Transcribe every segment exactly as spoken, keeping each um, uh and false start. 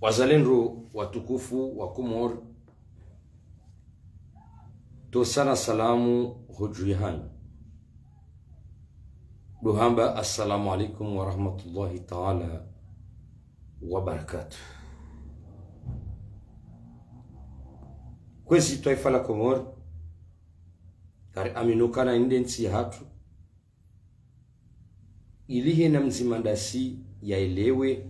Wazalendo watukufu wa Komori, ntsohusana salamu hodju yahanyu. Ndo hamba, assalamu alaikum wa rahmatullahi ta'ala wa barakatuh. Kwezi twaifa la Komori, kari aminio ukana inde ntsi yahatru, ili hena mdzima ndasi yaelewe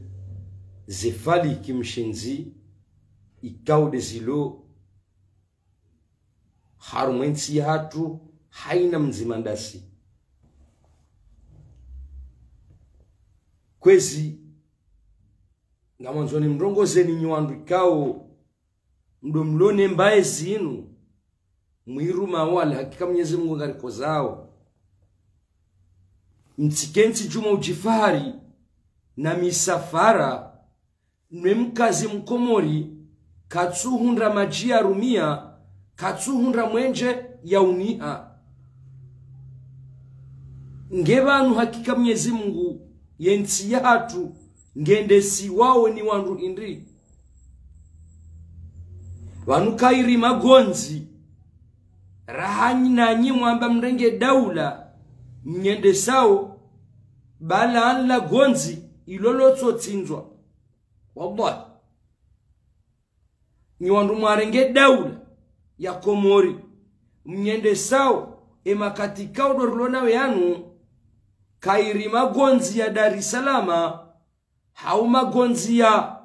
ze fali kimshenzi ikao nde zilo harumwa entsi yahatru, haina mdzima ndasi. Kwezi, ngamwandzo nimrongozeni nyi wandru ikao ndo mlo ne mbaye zinu, mwirumao, wala hakika Mwenyezi Mungu ngarikozao. Mtsikentsi djumwa udjifahari na misafara, nwe mkazi Mkomori, katsuhundra madji ya rumia, katsuhundra mwenje ya uniha. Nge pvanu hakika Mwenyezi Mungu, yentsi yahatru, ngendesiwao ni wandru hindri? Pvanu kayiri magondzi, raha nyi nanyi mwamba mrenge daula, mnyendesao, bala anla gondzi, ilo lotso tsindzwa. Wallahi. Nyi wandru mwarenge daula ya Komori, mnyendesao, emakati ikao ndo rilo nayo yanu, kayiri magondzi ya Dar es Salaam, hau magondzi ya,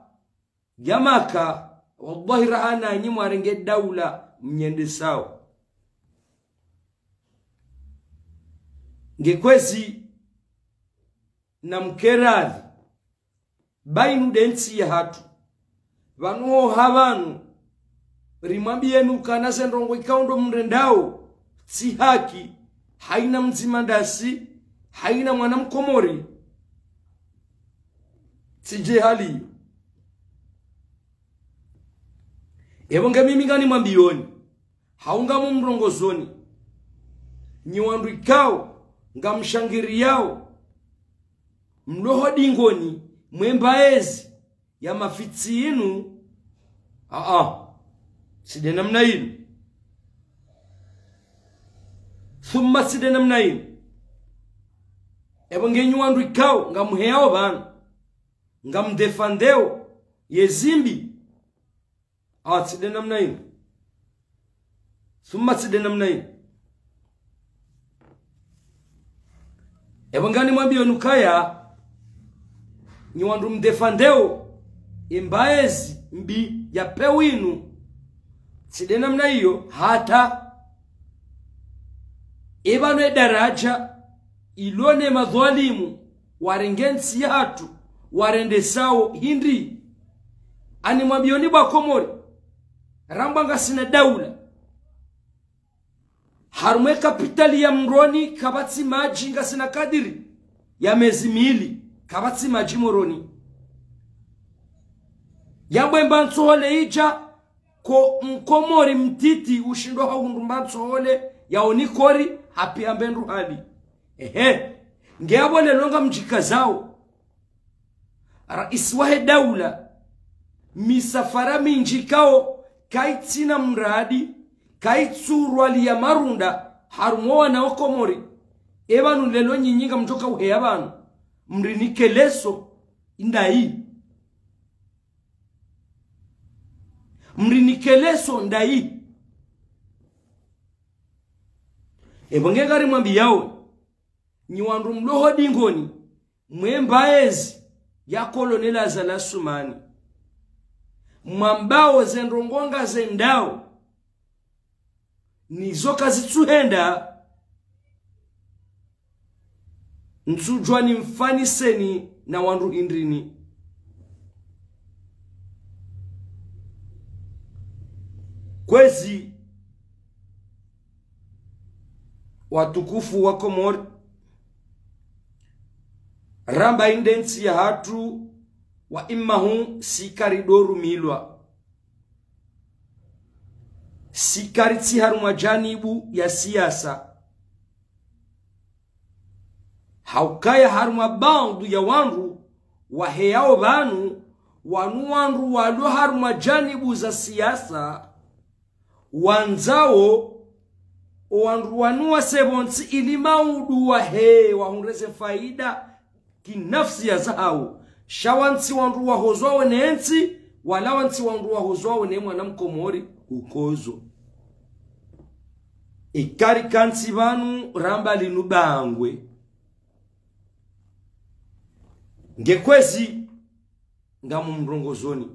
ya Maka, wallahi raha nanyi mwarenge daula mnyendesao. Nge kwezi namkerali, ba inu nde ntsi yahatru. Pvanu hoha pvanu, rimwambiyeni ukana ze ndrongoo ikao ndo mrendao, tsi haki, haina mdzima ndasi, haina mwana Mkomori. Tsi dje hali iyo. Epvo nge mimi nganimwambiyoni, hau ngamumrongozoni, nyi wandru ikao ngamshangiriyao, mlo ho dingoni mwe mbaye zi ya mafitsi inu. Aa, tsi nde namna inu. Thumma tsi nde namna inu. Epvo nge nyi wandru ikao ngamheyao pvanu, ngamdefandeo ye zimbi. Aa, tsi nde namna inu. Thumma tsi nde namna inu. Epvo nganimwambiyoni ukaya, nyi wandru mdefandeo embaye zi mbi ya pewu inu, tsi nde namna iyo hata. Epvanu edaraja ilo ne madhwalimu warenge ntsi yahatru, warendesao hindri? Animwambiyoni bo Wakomori, ramba ngasina daula. Harumwa e kapitali ya Moroni kapvatsi madji, ngasina kadiri ya mezi mili kapvatsi madji Moroni. Yambwe mba ntsohole idja, ko Mkomori mtiti ushindwa hahundru mba ntsohole, yaoni kori, hapi hambe ndru hali. Ehe, nge apvo lelo ngamdjikazao. Raisi wahe daula, misafara mindji ikao, kayitsina mradi, kayitsurwaliya marunda, harumwa wana wa Komori. Epvanu lelo nyinyi ngamdjoka uheya pvanu, mrinike leso ndayi? Mrinike leso ndayi? Epvo nge ngarimwambiyao, nyi wandru mlo ho dingoni mwe mbaye zi ya Colonel Azali Assoumani, mwambao ze ndrongoo ngazendao, nizo kazitsuhenda, ntsudjua nimfaniseni na wandru hindrini. Kwezi, watukufu wa Komori, ramba inde ntsi yahatru, wa imahu si karidorumilwa. Si karitsi harumwa janibu ya siasa. Haukaya harumwa baadhwi ya wandru waheyao pvanu, wanu wandru walo harumwa janibu za siasa, wandzao, o wandru wanu wase pvontsi ili maudu wahe, wahundre ze faida kinafsi ya zahao. Sha wantsi wandru wahozwao ne ntsi, wala wantsi wandru wahozwao ne mwana mkomori ukozo. Ikari kantsi pvanu ramba linu bangwe. Nge kwezi ngamumrongozoni.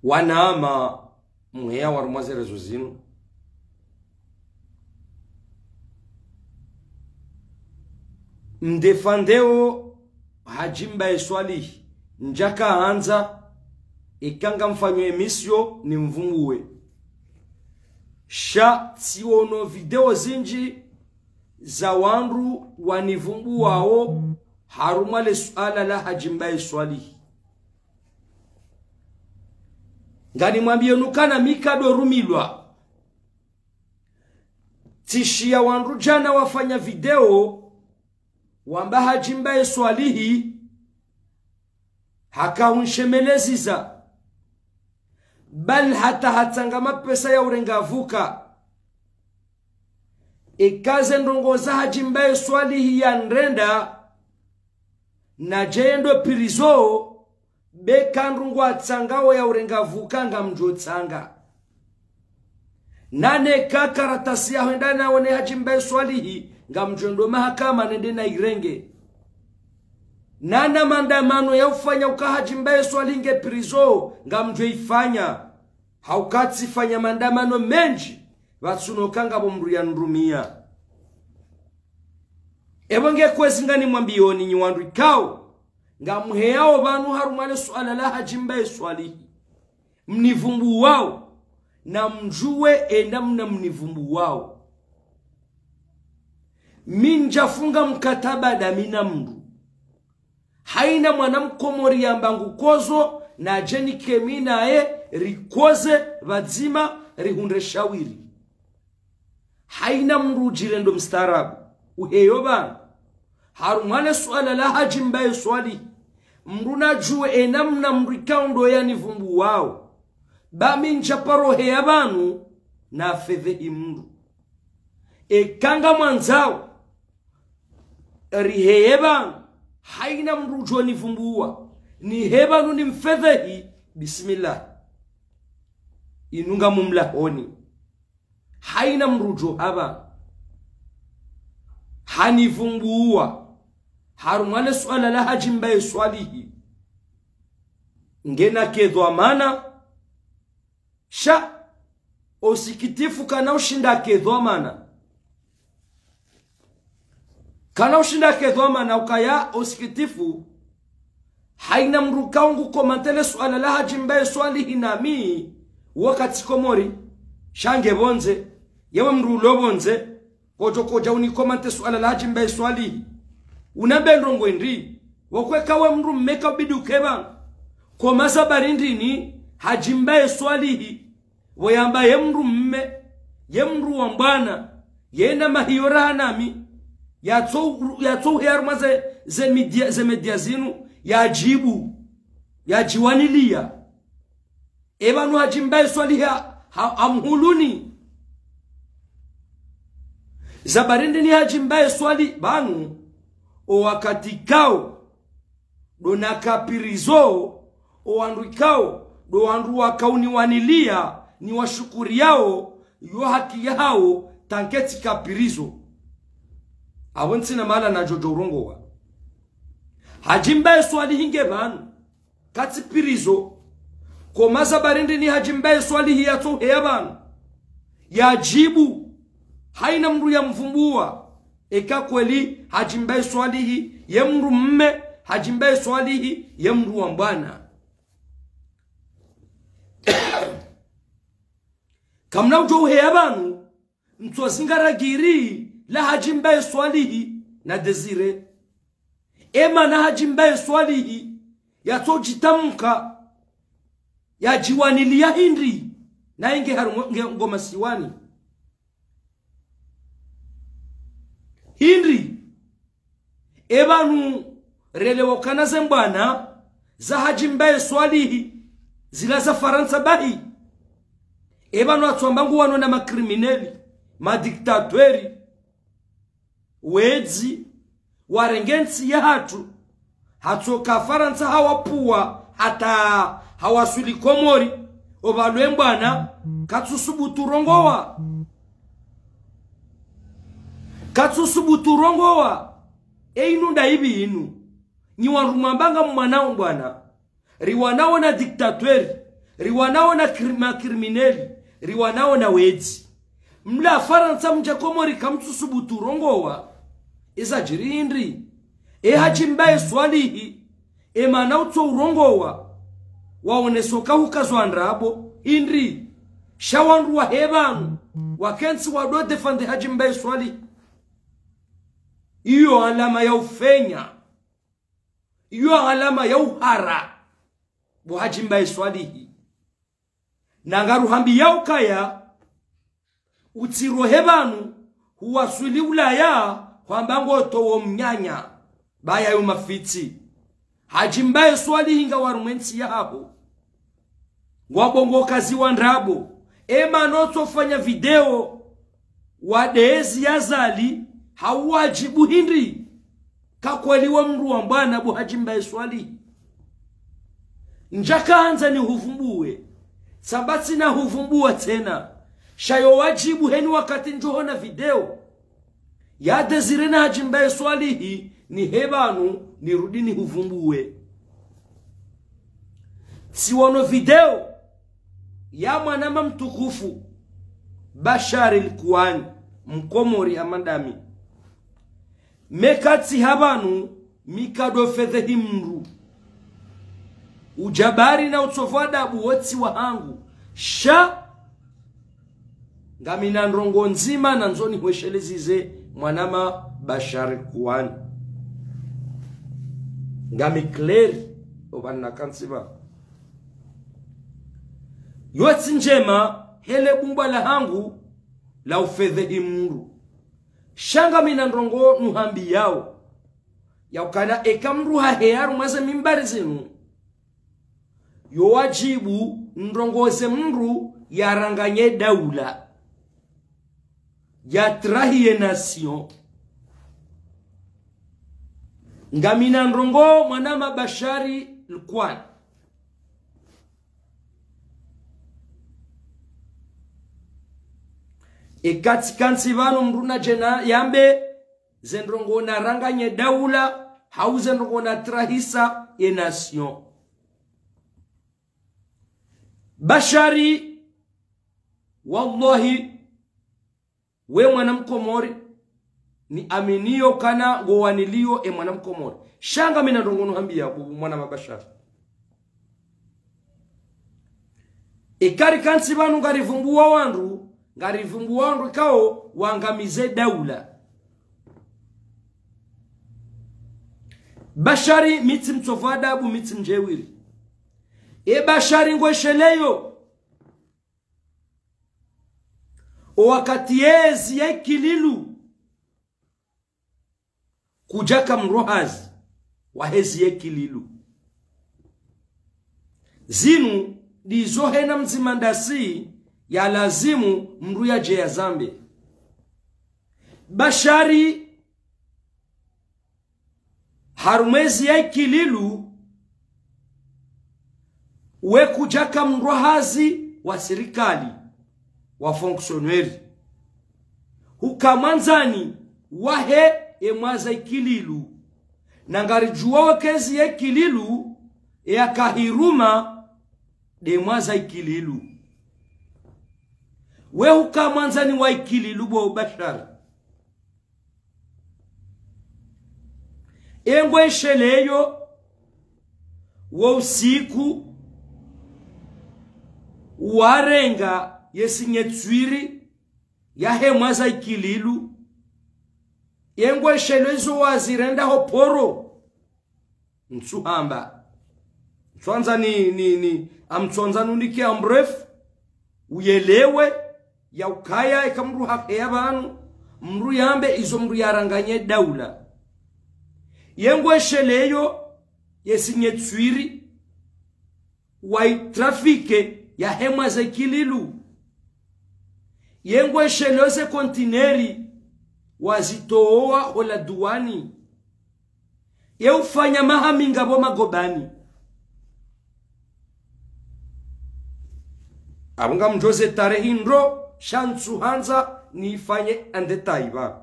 Wanama mweya harumwa ze réseaux zinu. Mdefandeo Hadji Mbae Swalihi, ndjaka handza, eka ngamfanyo émission nimvumbuwe. Sha tsiono video zinji za wandru wanivumbuwao harumwa le suala la Hadji Mbae Swalihi. Nganimwambiyenu ukana mi kadorumilwa. Tsishiya wandru jana wafanya video wamba Hadji Mbae Swalihi haka hunshemeleza, bal hata hatsanga mapesa ya urenga vuka. Eka ze ndrongoo za Hadji Mbae Swalihi yandrenda, nadje yendo prison, be ka ndrongoo atsangao ya urenga vuka ngamdjo tsanga. Na neka karatasi ya hwenda nawo ne Hadji Mbae Swalihi, ngamdjo ndo mahakama nende na irenge. Na na maandamano ya ufanya uka Hadji Mbae Swalihi nge prison, ngamdjo ifanya. Hauka tsifanya maandamano menji, pvatsuno ka ngapvo mndru yanirumia. Epvo nge kwezi nganimwambiyoni nyi wandru ikao ngamheyao pvanu harumwa le suala la Hadji Mbae Swalihi, mnivumbuwao, namdjuwe enda mna mnivumbuwao. Mi ndjafunga mkataba dami na mndru. Haina mwana mkomori yamba ngukozo, nadje nike mi naye, rikoze pvadzima, rihundre shawiri. Haina mndru udjirendo mstaarabu. Uheyo pvanu, harumwa le suala la Hadji Mbae Swalihi, mndru nadjuwe ena mna mndru ikao ndo yanivumbuwao. Ba mi ndjaparo heya pvanu, nafedhehi mndru. Eka ngamwandzao riheye pvanu, haina mndru udjo nivumbuwa, niheye pvanu nimfedhehi, bismillah. Inu ngamumlahoni. Haina mndru udjo hamba hanivumbuwa harumwa le suala la Hadji Mbae Swalihi. Ngena kedhwamana, sha osikitifu kana ushinda kedhwamana. Kana ushinda kedhwamana ukaya osikitifu, haina mndru ikao ngu commenter le suala la Hadji Mbae Swalihi nami, wakati Komori, sha nge pvondze, yewe mndru ulo pvondze, kodjo kodja uni commenter suala la Hadji Mbae Swalihi. Unambe ndrongoo ndri, pvoko eka we mndru mme ka ubidi uke pvanu. Koma sababu ndrini Hadji Mbae Swalihi, pvo yamba ye mndru mme, ye mndru wa mbwana, yena mahiyo raha nami, yatso, yatso uheya harumwa ze, ze media, ze media zinu, yadjibu, yadjiwaniliya. Epvanu Hadji Mbae Swalihi ha, ha, hamhuluni. Sababu ndrini Hadji Mbae Swalihi pvanu, o wakati ikao ndo naka prison, o wandru ikao ndo wandru wakauniwaniliya, niwashukuriyao yo haki yahao, tangu tsika prison. Apvo ntsina mahala nadjo djo urongowa. Hadji Mbae Swalihi nge pvanu, katsi prison. Koma sababu ndrini Hadji Mbae Swalihi yatso uheya pvanu, yadjibu, haina mndru yamvumbuwa, eka kweli Hadji Mbae Swalihi ye mndru mme, Hadji Mbae Swalihi ye mndru wa mbwana. Kamna udjo uheya pvanu, mtsozingara giri la Hadji Mbae Swalihi na Désiré. Emana Hadji Mbae Swalihi yatso djitamka, yadjiwaniliya hindri, na inge harumwa nge, ngo masiwani. Hindri, epvanu Relewa ukana ze mbwana za Hadji Mbae Swalihi zila za Farantsa bahi. Eba no watsuamba ngu wano na makrimineli, madiktatweri, wedzi, warenge ntsi yahatru, hatsoka Farantsa hawapvuwa hata hawaswili Komori, oba lwe mbwana, katsusubutu rongowa. Katsusubutu rongowa. E inu nda ibi inu. Nyi wandru mwamba ngamwanao mbwana. Riwanao na diktatweri, riwanao na kri-, makrimineli, riwanao na wedzi. Mla Farantsa mdja Komori kamtsusubutu rongowa. Eza djiri hindri? E Hadji Mbae Swalihi, e mana utso urongowa, waoneso kahuka zwa ndrabo hindri? Sha wandru wahe pvanu, wakentsi wado défendre Hadji Mbae Swalihi. Iyo alama ya ufenya. Iyo alama ya uhara bo Hadji Mbae Swalihi. Na ngaruhambiyao ukaya, utsirohe pvanu, huwaswili Ulaya, hwamba ngotowo mnyanya, baya yo mafitsi. Hadji Mbae Swalihi nga harumwa entsi yaho. Ngwabongokazi wa ndrabo. E mana utsofanya video, wadezi ya Azali, hauwadjibu hindri? Kakweli wa mdru wa mbwana bo Hadji Mbae Swalihi. Ndjaka handza nihuvumbuwe. Tsamba tsina huvumbuwa tsena. Sha yo wadjibu heni wakati ndjohona video ya Désiré na Hadji Mbae Swalihi, nihe pvanu, nirudi nihuvumbuwe. Tsiwono video ya mwanama mtukufu Bashari Likuwani, Mkomori hama ndami. Mekatsi ha pvanu, mi kado fedhehi mdru. Ujabari na utsovu adabu wotsi wahangu. Sha ngamina ndrongo ndzima nandzo nihweshelezeze mwanama Bashari Kuwani. Ngami clair, opvanu nakantsi pvanu. Yotsi ndjema, hele bumbwa lahangu la ufedhehi mdru. Sha ngamina ndrongo nuhambiyao. Ya ukana eka mdru haheya harumwa ze mimbari zinu, yo wadjibu ndrongo ze mdru yaranganye daula, yatrahiye nation. Ngamina ndrongo mwanama Bashari Likuwani. Eka tsikantsi pvanu mdru nadje na yambe ze ndrongo naranganye daula, hau ze ndrongo natrahisa ye nation. Bashari, wallahi, we mwana Mkomori, niaminiyo ukana ngowaniliyo e mwana Mkomori. Sha ngamina ndrongo nuhambiyao bo mwanama Bashari. Eka rikantsi pvanu ngarivumbuwa wandru, ngarivumbuwa wandru ikao wangamize daula. Bashari mi tsi mtsovu adabu, mi tsi mdjewiri. E Bashari ngwesheleyo. O wakati yezi ya Ikililu, kudjaka mdru hazi, wahezi ya Ikililu. Zinu ndizo hena mdzima ndasi ya lazimu mdru yadje yazambe. Bashari, harumwa ezi ya Ikililu, we kudjaka mdru hazi wa sirikali, wa fonctionnaire. Huka mwandzani wahe e mwaza Ikililu. Na ngaridjuwa waka ezi ya Ikililu, e yakahiruma nde mwaza Ikililu. We huka mwandzani wa Ikililu bo Bashari. E ngwesheleyo wo usiku warenga ye signature yahe mwaza Ikililu. E ngwesheleyo zo wazirenda ho poro. Ntsuhamba. Ntswandza ni, ni, ni, amtswandza nunike en bref, uyelewe, ya ukaya eka mdru haheya pvanu, mdru yambe izo mdru yaranganye daula. Ye ngwesheleyo ye sinyetswiri wa itrafike ya hemwa za Ikililu. Ye ngwesheleyo ze kontineri wazitowa ho la duwani. Ye ufanya maha minga pvo magobani. Apvo ngamdjo ze tarehi ndro, sha ntsuhandza nifanye andetayi pvanu.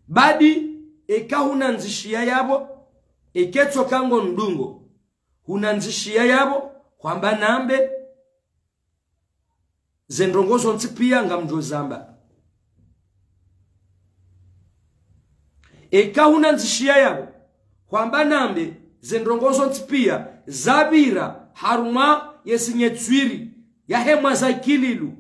Badi, eka hunandzishiya yapvo, eka tsoka ngo ndungo. Hunandzishiya yapvo, hwamba nambe, ze ndrongo zontsi piya ngamdjo zamba. Eka hunandzishiya yapvo, hwamba nambe, ze ndrongo zontsi piya zapvira harumwa ye sinyetswiri ya hemwa za Ikililu.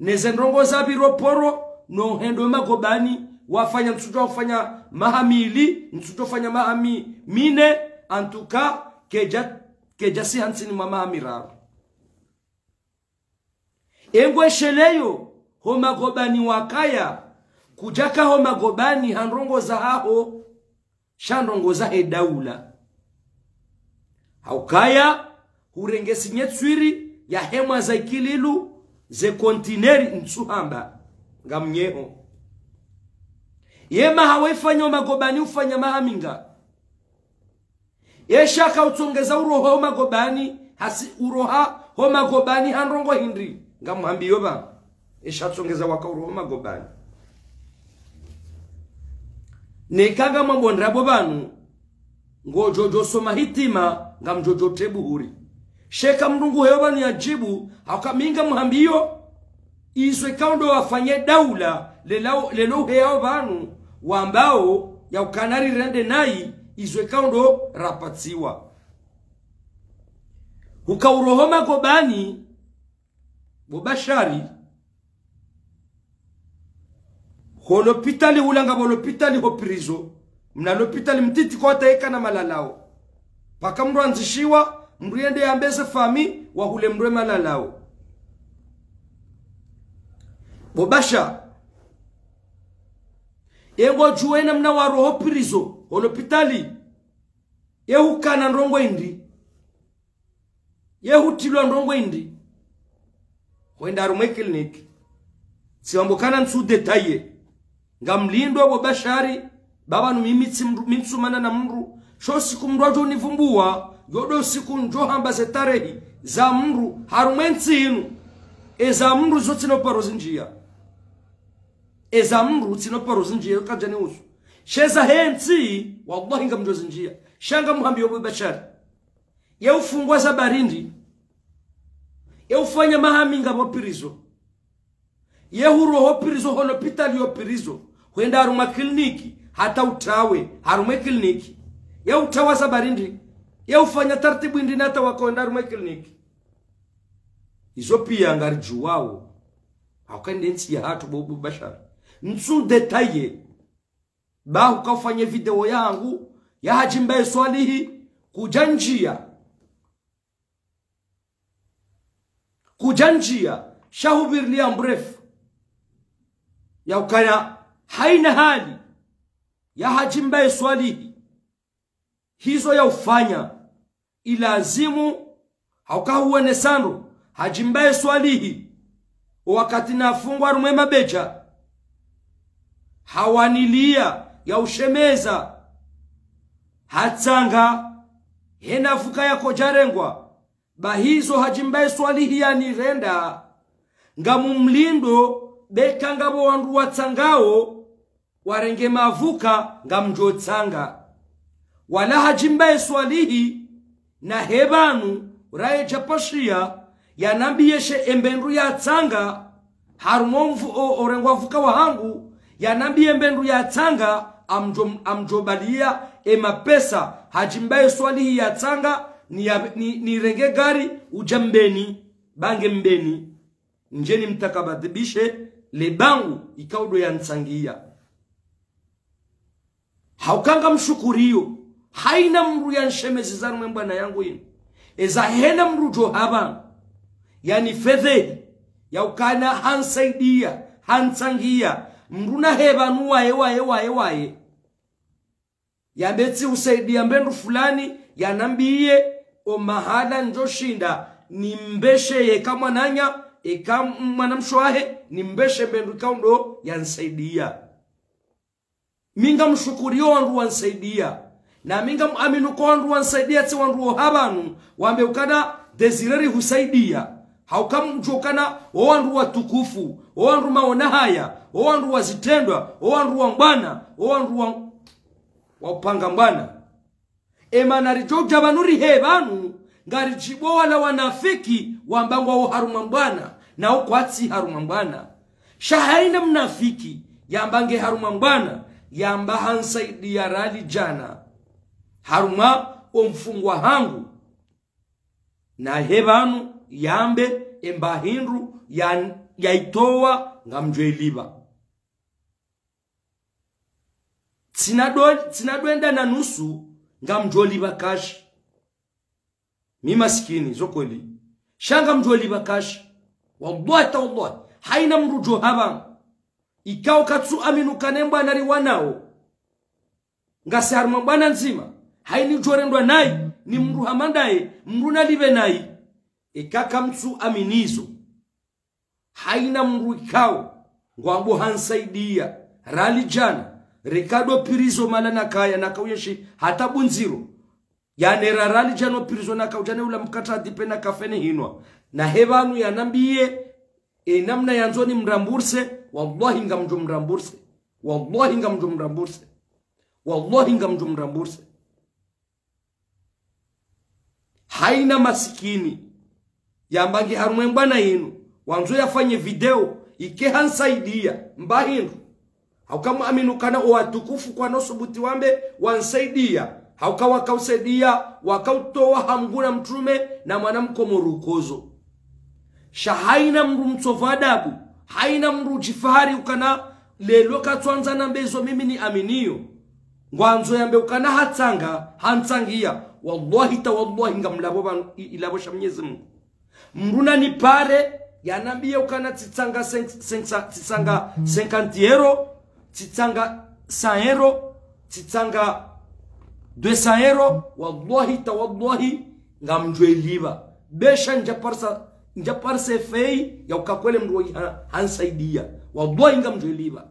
Ne ze ndrongo zapvira opvoro, no hendo magobani, wafanya ntsudjo fanya maha mili, ntsudjo fanya maha mi-, mine, antuka, kedja, kedja si hantsini mwa maha miraru. Ye ngwesheleyo, ho magobani wakaya, kudjaka ho magobani ha ndrongo zahaho, sha ndrongo zahe daula. Haukaya, hurenge sinyetswiri ya hemwa za Ikililu, ze kontineri ntsuhamba, ngamnyeho. Ye maha wefanya ho magobani ufanya maha minga. Ye sha ka utsongeza uroha ho magobani, hasi uroha ho magobani ha ndrongo hindri, ngamhambiyo pvanu. Ye sha tsongeza waka uroha ho magobani. Neka ngamwambo ndrabo pvanu, ngodjodjo soma hitima, ngamdjodjo tebuhuri. Sha eka mndru nguheyo pvanu yadjibu, hauka mi ngamhambiyo, izo ikao ndo wafanye daula, lelo, lelo uheyao pvanu, wambao, yaukana rirende nayi, izo ikao ndo rapatsiwa. Huka uroha ho magobani, bo Bashari, ho lopitali hula ngapvo lopitali ho prison. Mna lopitali mtiti ko hata yeka na malalao. Paka mndru andzishiwa, mndru yende yambe ze fami, wahule mndru ye malalao. Bo Basha. Ye ngodjuwa ye namna waroha ho prison, ho lopitali. Ye hukana ndrongo hindri. Ye hutilwa ndrongo hindri. Hwenda harumwa ye kliniki. Tsiwambo kana ntsu détailler. Ngamlindro bo Bashari, ba pvanu mimi tsi mndru, mi ntsumana na mndru. Sho siku mndru adjo nivumbuwa, yo ndo siku ndjo hamba ze tarehi za mndru, harumwa ye ntsi inu. Eza mndru zo tsina uparo zindjiya. Eza mndru tsina uparo zindjiya, yo kadjani usu. Sha eza he ntsi, wallahi ngamdjo zindjiya. Sha ngamhambiyo bo Bashari. Ye ufungwa za barindi. Ye ufanya maha minga pvo prison. Ye huroha ho prison, ho lopitali yo prison. Hwenda harumwa kliniki, hata utawe, harumwa ye kliniki. Ye utawa za barindi. Ye ufanya tartibu hindri na hata waka hwenda harumwa ye kliniki. Izo piya ngaridjuwao. Hauka nde ntsi yahatru bo, bo Bashari. Ntsu détailler. Ba huka ufanye video yahangu, ya Hadji Mbae Swalihi, kudjandjiya. Kudjandjiya, sha hupvirilia mrefu. Yaukana, haina hali, ya Hadji Mbae Swalihi. Hizo ya ufanya, ilazimu, hauka huwonesa ndro, Hadji Mbae Swalihi, o wakati nafungwa harumwa ye mabedja, hawaniliya ya ushemeza, hatsanga, hena vuka yakodjarengwa, ba hizo Hadji Mbae Swalihi yanirenda, ngamumlindro, beka ngapvo wandru watsangao, warenge mavuka ngamdjo tsanga. Wala Hadji Mbae Swalihi, na he pvanu, raye djapashiya, yanambiye she embe ndru yatsanga, harumwa mvu-, o, orengwa vuka wahangu, yanambiye embe ndru yatsanga, amdjo, amdjo baliya emapesa, Hadji Mbae Swalihi yatsanga, ni ya, ni, nirenge gari, udja Mbeni, ba nge Mbeni. Ndjeni mtakabadhibishe le bangu ikao ndo yantsangiya. Hauka ngamshukuriyo, haina mndru yanshemeza harumwa ye mbwana yangu inu. Eza hena mndru djo hapvanu, yanifedhehi, yaukana hansaidiya, hantsangiya, mndru na he pvanu waye, waye, waye, waye. Yambe tsihusaidiya mbe ndru fulani, yanambiye o mahala ndjoshinda, nimbeshe yeka mwananya, eka mwanamshe wahe, nimbeshe mbe ndru ikao ndo yanisaidiya. Mi ngamshukuriyo wandru wanisaidiya. Na mi ngamuamini uka wandru wanisaidiya tsi wandru wo hapvanu, wambe ukana Désiré rihusaidiya. Hauka mdjuwe ukana, o wandru watukufu, o wandru maona haya, o wandru wa zitrendwa, o wandru wa mbwana, o wandru wa, wa upanga mbwana. Emana ridjo udja pvanu rihe pvanu, ngaridjibu wala wanafiki, wamba ngwawo harumwa mbwana, na wo kwatsi harumwa mbwana. Sha haina mnafiki, yamba nge harumwa mbwana, yamba hanisaidiya riali djana. Harumwa o mfungwa hangu. Nahe pvanu, yambe, emba hindru, ya, yaitowa, ngamdjo ilipva. Tsina do, tsina do enda na nusu, ngamdjo lipva cash. Mi masikini, zo kweli. Sha ngamdjo lipva cash. Wallahi ta wallahi. Haina mdru djo hapva. Ikao katsuamini ukana embwana riwanawo. Ngasi harumwa mbwana ndzima. Haini djo rendwa nayi, ni mdru hama ndaye, mdru nalipve nayi. Eka kamtsuamini izo. Haina mdru ikao, ngwambo hanisaidiya, riali djana, reka do prison mahala nakaya, nakauyenshi, hata Bunziro. Yanera riali djana o prison nakaudja ne ula mkatra dipe na kafe ne hinwa. Nahe pvanu yanambiye, e namna yandzo nimrembourse, wallahi ngamdjo mrembourse. Wallahi ngamdjo mrembourse. Wallahi ngamdjo mrembourse. Haina masikini. Yamba nge harumwa embwana inu. Wandzo yafanye video. Ike hanisaidiya. Mba hindru. Hauka muamini ukana o watukufu kwana usubuti wambe wanisaidiya. Hauka wakausaidiya. Wakautowa ha Mngu na mtrume na mwana mkomori ukozo. Sha haina mdru mtsovu adabu. Haina mdru udjifahari ukana leo katsuandza nambe izo mimi niaminiyo. Ngwandzo yambe ukana hatsanga, hanitsangiya. Wallahi ta wallahi ngamlapvo pvanu, i-, ilapvo sha Mnyezi Mngu. Mdru nanipare, yanambiye ukana tsitsanga cinq, cinq, tsitsanga cinquante euros, tsitsanga cent euros, tsitsanga deux cents euros, wallahi ta wallahi, ngamdjo ilipva. Besha ndja parisa, ndja parisa fei, ya uka kweli mdru woyi ha-, hanisaidiya. Wallahi ngamdjo ilipva.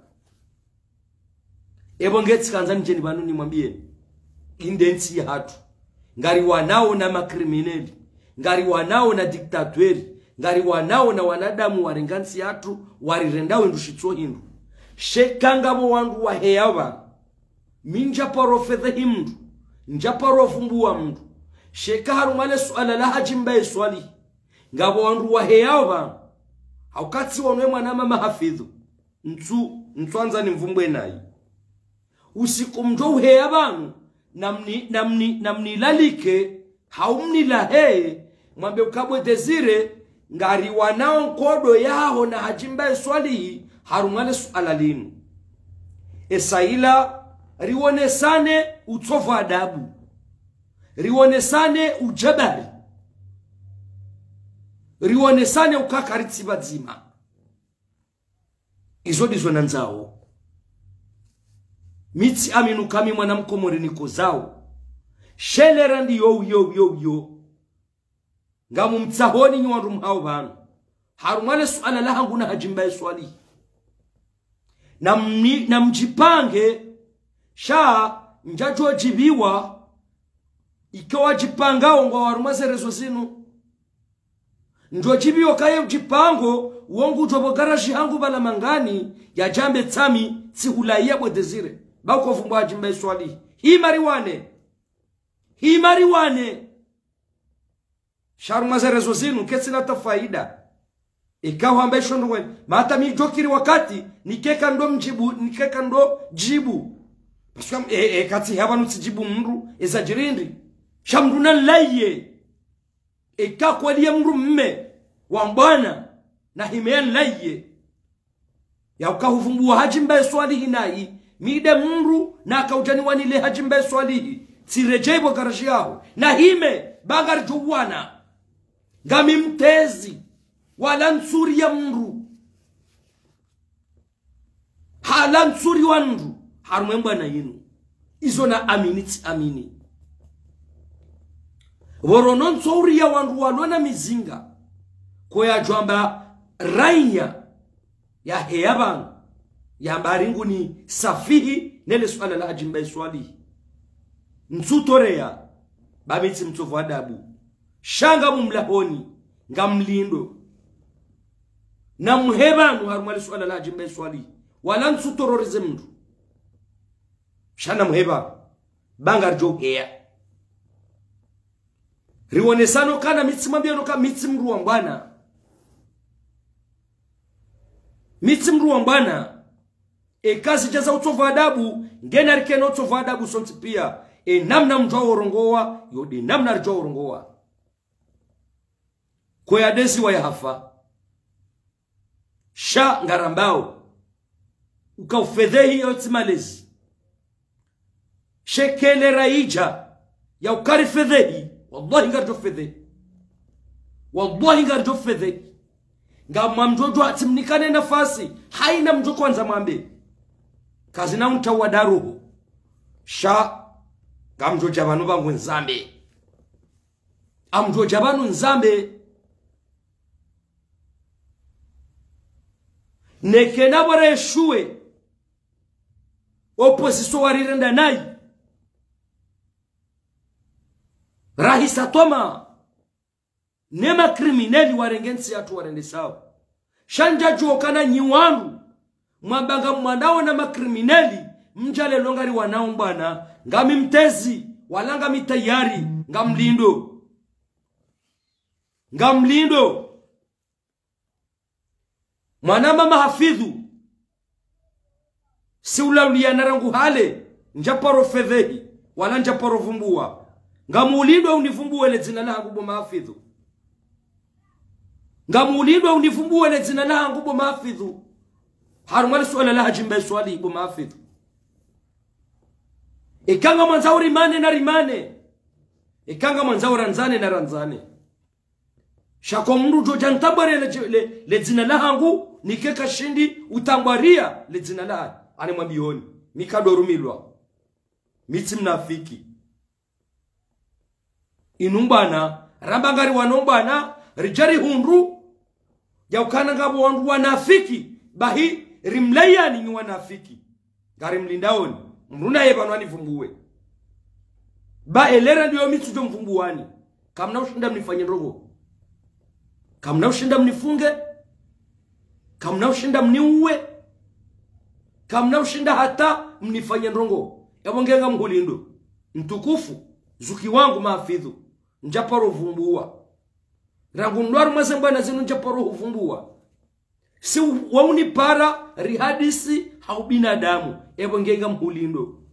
Epvo nge tsikandza nidjeni pvanu nimwambiyeni. Inde ntsi yahatru. Ngariwanawo na makrimineli. Ngariwanawo na diktatweri. Ngariwanawo na wanadamu warenga ntsi yahatru, warirenda wendru shitso hindru. Sha eka ngapvo wandru waheya pvanu. Mi ndja paro fedhehi mndru. Ndja paro vumbuwa mndru. Sha eka harumwa le suala la Hadji Mbae Swalihi. Ngapvo wandru waheya pvanu. Hauka tsi wanu we mwanamama Hafidhu. Ntsu, ntsuandza nimvumbuwe nayi. Usiku mdjo uheya pvanu, namni, namni, namnilalike, hau mnilahe, mwambe uka bo Désiré, ngariwanawo nkodo yaho na Hadji Mbae Swalihi, harumwa le suala linu. Esa ila, riwonesane utsovu adabu. Riwonesane ujabari. Riwonesane uka karitsi pvadzima. Izo ndizo nandzao. Mi tsiamini uka mi mwana mkomori nikozao. Shelera ndiyo, yo, yo, yo. Ngamumtsahoni nyi wandru mhao pvanu. Harumwa le suala lahangu na Hadji Mbae Swalihi. Namni, namdjipange, sha, ndjadjo djibiwa, ike wadjipangao ngwao harumwa ze réseaux zinu. Ndjo djibiwa kaye udjipango, wo ngudjo pvo garaji hangu pvala Mangani, yadje yambe tsami, tsihulaiya bo Désiré. Ba uko vumbuwa Hadji Mbae Swalihi. Hima riwane. Hima riwane. Sha harumwa ze réseaux zinu, ketsina ta faida. Eka hwamba isho ndo ngwani. Mata mi djokiri wakati, nikeka ndo mdjibu, nikeka ndo djibu. Parce que, e, e, katsi hapvanu tsidjibu mndru, eza djirindri. Sha mndru nanilaiye. Eka kweli ye mndru mme, wa mbwana, nahime yanilaiye. Ya uka huvumbuwa Hadji Mbae Swalihi nayi, mi nde mndru nakaudja niwanile Hadji Mbae Swalihi, tsiredjeyi pvo garaji yaho, nahime, ba ngaridjo uwana. Ngami mtezi, wala ntsuri ya mndru. Hala ntsuri wa mndru, harumwa embwana yinu. Izo na amini tsi amini. Pvorono ntsouri ya wandru walona mizinga. Ko yadjwamba raiya yaheya pvanu, yamba ari nguni safihi nele suala la Hadji Mbae Swalihi. Ntsutoreya, ba mi tsi mtsovu adabu. Sha ngamumlahoni, ngamlindo. Namhe pvanu harumwa le suala la Hadji Mbae Swalihi. Wala ntsutororize mndru. Sha namhe pvanu. Ba ngaridjo heya. Rionesane ukana mi tsi mwambiye no ka mi tsi mndru wa mbwana. Mi tsi mndru wa mbwana. Eka zidja za utsovu adabu, ngena rikena utsovu adabu sontsi piya. E namna mdjuwa urongowa, yo nde namna ridjuwa urongowa. Ko yadeziwa yahafa. Sha ngarambao. Uka ufedhehi yo tsi malezi. Sha eka le raidja ya uka rifedhehi. Wallahi ngaridjo fedhehi. Wallahi ngaridjo fedhehi. Ngamwamdjodjo tsi mnikane nafasi. Haina mdjo kwandza mwambe. Kazina unta wa daruhu. Sha ngamdjodja pvanu pvangu nzambe. Ngamdjodja pvanu nzambe. Neke na pvore eshuwe. Opposition warirenda nayi. Rahisa toma. Ne makrimineli warenge ntsi yatru warende sawa. Sha ndjadjuwa ukana nyi wandru. Mwamba ngamwanao na makrimineli. Mdja lelo ngariwanao mbwana. Ngami mtezi. Wala ngami tayari. Ngamlindo. Ngamlindo. Mwana mama Hafidhu. Si ulauliyana rangu hale, ndjaparo fedhehi, wala ndjaparo vumbuwa. Ngamulindo univumbuwe le dzina lahangu bo ma Hafidhu. Ngamulindo univumbuwe le dzina lahangu bo ma Hafidhu. Harumwa le suala la Hadji Mbae Swalihi bo ma Hafidhu. Eka ngamwandzao rimane narimane. Eka ngamwandzao randzane narandzane. Sha ko mndru djodja ntambwariya le, le, le dzina lahangu, nike kashindi utambwariya le dzina lahangu. Ani mwambiyoni, mi kadorumilwa. Mi tsi mnafiki. Inu mbwana, ramba ngariwanao mbwana, ridja rihundru, ya ukana ngapvo wandru wanafiki, bahi rimlayani nyi wanafiki. Ngarimlindaoni, mndru naye pvanu anivumbuwe. Ba elera ndiyo mi tsudjo mvumbuwani. Kamna ushinda mnifanye ndrongo. Kamna ushinda mnifunge. Kamna ushinda mniuwe. Kamna ushinda hata mnifanye ndrongo. Epvo nge ngamhulindo. Mtukufu, zuki wangu ma Hafidhu. Ndjaparo vumbuwa. Rangu ndrwaru mwaze mbwana zinu ndjaparo huvumbuwa. Si waunipara rihadisi ha ubinadamu, epvo nge ngamhulindo.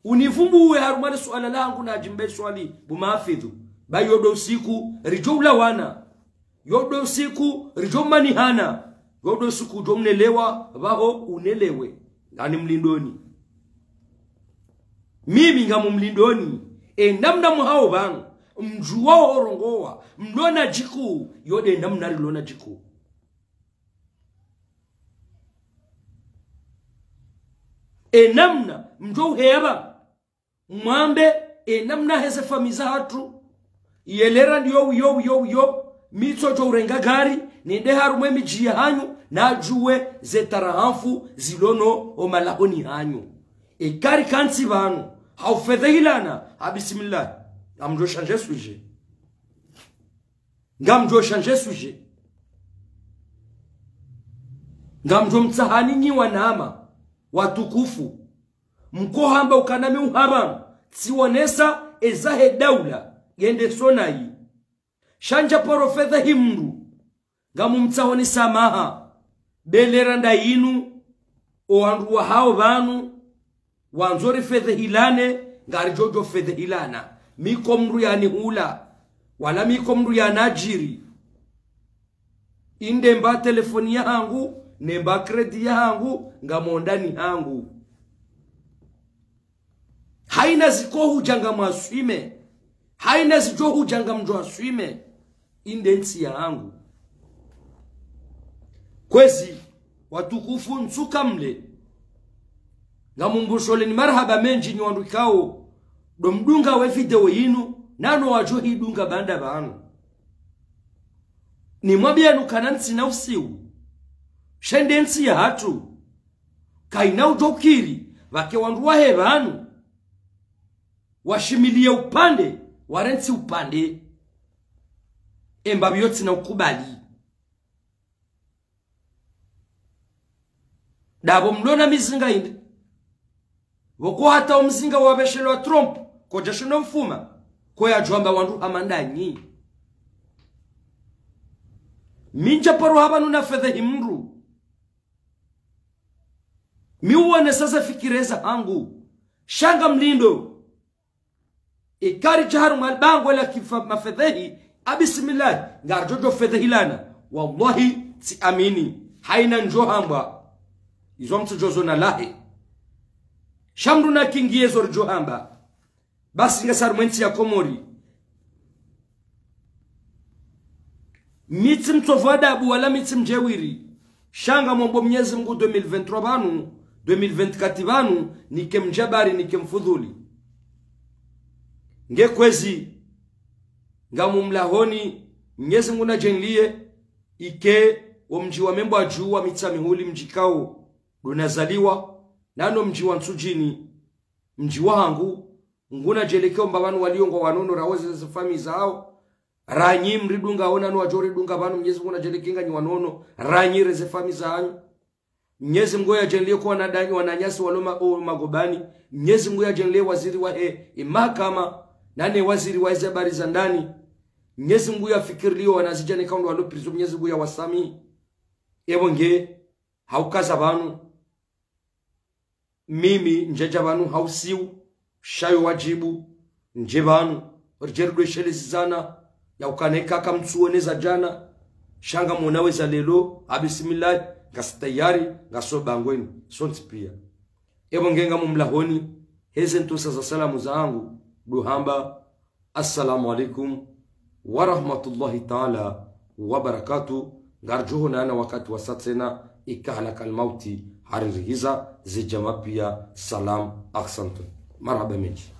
Univumbuwe harumwa le suala lahangu na Hadji Mbae Swalihi bo ma Hafidhu. Ba yo ndo usiku ridjo ulawana. Yo ndo usiku ridjo manihana. Yo ndo usiku udjo mnelewa, pvaho unelewe. Ngani mlindoni. Mimi ngamumlindoni. E namna muhao pvanu. Mdjuwa urongowa. Mlona djiku. Yo nde namna rilona djiku. E namna mdjo uheya pvanu. Mwambe, e namna heze famiyi zahatru. Yelera ndiyo, yo, yo, yo. Mi tsodjo urenga gari, nende harumwa emidji yahanyu, nadjuwe ze tarahafu zilono omalahoni hanyu. Eka rikantsi pvanu, ha ufedhehilana, ha bismillah. Ngamdjo changer sujet. Ngamdjo changer sujet. Ngamdjo mtsahani nyi wanama watukufu. Mkohamba ukana mi uhamba, tsiwonesa ezahe daula, yende sonayi. Sha ndjaparo fedhehi mndru, ngamumtsahoni samaha. Be lera nda yinu, owandru wahao pvanu, wandzo rifedhehilane, ngaridjo djo fedhehilana. Mi ko mndru yanihula, wala mi ko mndru yanadjiri. Inde mba telefoni yahangu, ne mba crédit yahangu, ngam ondani hangu. Haina ziko hudja ngamwaswime. Haina zidjo hudja ngamdjo aswime. Inde ntsi yahangu. Kwezi, watukufu ntsuka mle. Ngamumbushuleni marahaba mendji nyi wandru ikao ndo mdunga we video yinu, nano wadjo hidunga baanda pvanu. Nimwambiyeni ukana ntsina usiu. Sha nde ntsi yahatru kayina udjo kiri, pvwake wandru wahe pvanu washimiliye upande, warantsi upande. Emba pviyo tsina ukubali. Ndapvo mlona mizinga indi. Pvoko hata omzinga wapveshelwa Trump, kodjashindo mfuma, koyadjo amba wandru hama ndanyi. Mi ntsaparo hapvanu nafedhehi mndru. Mi uwonesa ze fikira zahangu. Sha ngamlindo. Ikari dja harumwa libangwe la kifa mafedhehi, a bismillahi, ngaridjo djo fedhehilana. Wallahi, tsiamini. Hayina ndjo hambwa. Izo mtsudjo zona lahe. Sha mndru nakingiye zo ridjo hamba. Basi ngasi harumwa entsi ya Komori. Mi tsi mtsovu adabu wala mi tsi mdjewiri. Sha ngamombo Mnyezi Mngu deux mille vingt-trois pvanu, deux mille vingt-quatre pvanu, nike mdjabari, nike mfudhuli. Nge kwezi, ngamumlahoni, Mnyezi Mngu nadjenliye, ike wo mdji wa Membwadju wa Mitsamihuli mdji ikao ndo nazaliwa, nano mdji wa Ntsudjini, mdji wahangu, Mngu nadjenliye ke omba pvanu waliyo ngwa wanono rawoze ze famiyi zawo. Ranyi mridungao nano wadjo ridunga pvanu, Mnyezi Mngu nadjenliye ke nganyi wanono, ranyi reze famiyi zahanyu. Mnyezi Mngu yadjenliye ko wanandanyi, wananyasi walo ma-, o magobani. Mnyezi Mngu yadjenliye waziri wahe, e mahakama, nane waziri wahe ze habari za ndani. Mnyezi Mngu yafikiriliyo wanazidjana ikao ndo walo prison, Mnyezi Mngu yawasamihi. Epvo nge, haukaza pvanu. Mimi ndjadja pvanu ha usiu, sha yo wadjibu, ndje pvanu, ridje ridweshelezizana, ya ukana ikaka mtsuwone za djana, sha ngamwona we za leo, a bismillahi, ngasi tayari, ngaso bangweni, sontsi piya. Epvo nge ngamumlahoni, heze ntsosa za salamu zahangu, ndo hamba, Assalamu alaikum wa rahmatullahi ta'ala wa barakatuh. Ngaridjo honana wakati wasa tsena, ika halakal mauti haririhiza, ze djama piya, salam, ahsantum. Marahaba mendji.